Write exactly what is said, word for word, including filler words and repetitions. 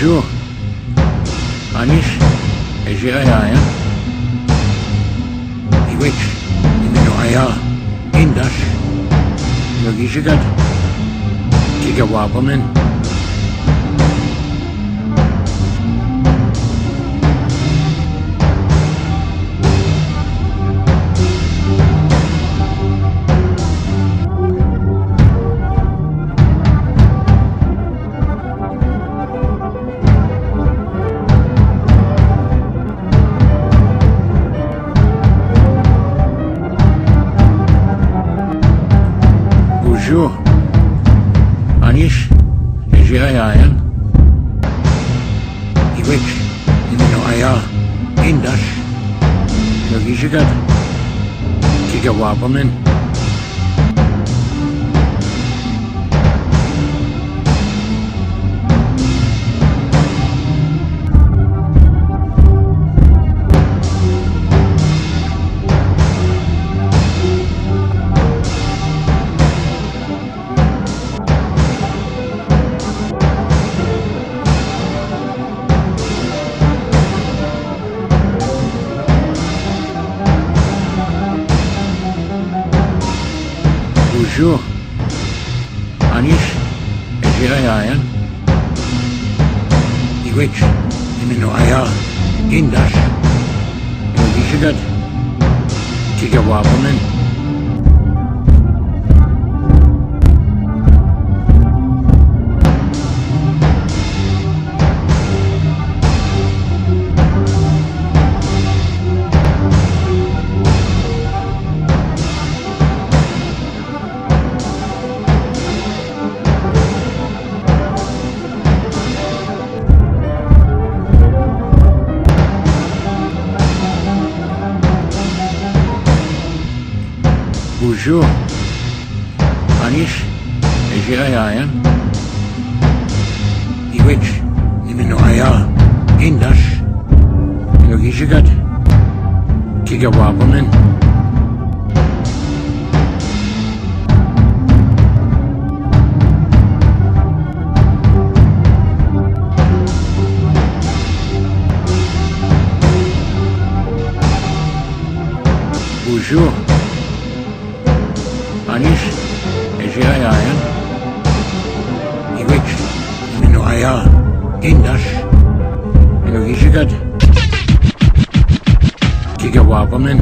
Bonjour. Anis, Ezeayan. Iwit, nimeno'aya, Indas. Ino gisikad, kika wa pomen. Bonjour. Anis, Ezeayan. Iwit, nimeno'aya, Indas. Ino gisikad, kika wa pomen. Bonjour. Anis, Ezeayan. Iwit, nimeno'aya, Indas. Ino gisikad, kika wa pomen. Bonjour. Anis, Ezeayan. Iwit, nimeno'aya, Indas. Ino gisikad, kika wa pomen. Bonjour. Anis, Ezeayan. Iwit, nimeno'aya, Indas. Ino gisikad, kika wa pomen.